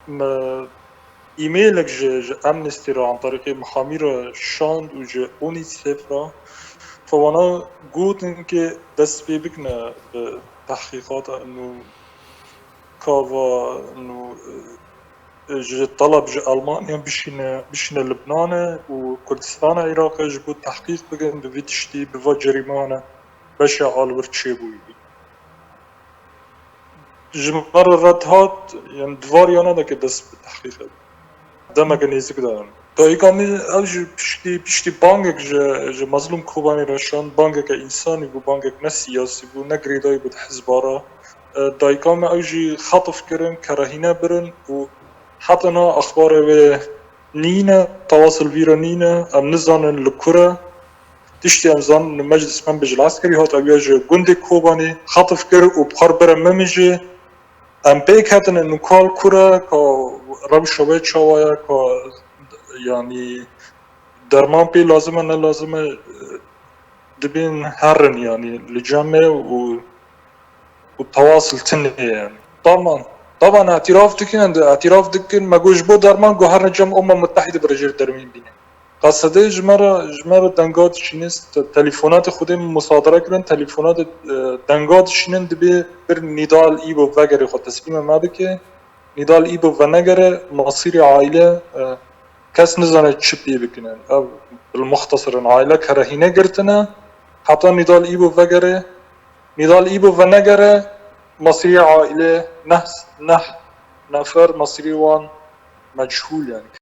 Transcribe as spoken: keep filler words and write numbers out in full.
Me e-mailek ji, ji Amnesty re an terîqê mihamî re şand û ji UNICEF re, fe wana gotin ke dest pê bikine bi tehqîqata û kava û, e, ji teleb ji Elmanya bişîne, bişîne Libnanê û Kurdistana Iraqê ji bo tehqîq bikin bi vî tiştî, bi va cerîmane beşa alwir çêbûyî. Ji me re red hat, yani di var yana de ke dest bi tehqîqê demeke nêzik de. Dayika min ew jî piştî, piştî bangek ji, ji Mezlûm Kobanî re şand, bangeke însanî bû, bangek ne siyasî bû, ne girêdayî bû di hizba re. E, dayika min ew jî xetf kirin, kerehîne birin û heta niha exbarê wê nîne, tawasil vî re nîne, em nizanin li kur e. Tiştê em zanin li Meclis Membê ji Eskerî hat, ew ya ji gundê Kobanî xetf kir û bi xwe re bire Memî jî. Em pêk hetin û kal kur e, ka rewşa wê çawa ye, ka, yanî, derman pê lazim e, ne lazim e, dibên herin, yanî, li cem me û, û tawasil tune ye. Taban, taban, îtiraf dikin, em dê îtiraf dikin, me got ji bo derman, got herin cem Umma Mutehîde bi rêjê dermên bînin. Qesedê ji me re, ji me re denga dişînin, te-, telefonatê Xwedê min musadere kirin, telefonatê, e, denga dişînin, dibê bir Nidal Îbo vegere xwe teslîmê me bike. Nidal Îbo venegere, masîrê aîle, e, kes nizane çi pê bikine. Ev, bil muxtesirin, aîle kerehîne girtine, heta Nidal Îbo vegere. Nidal Îbo venegere, masîrê aîle neh, neh nefer, masîrê wan meçhûl, yani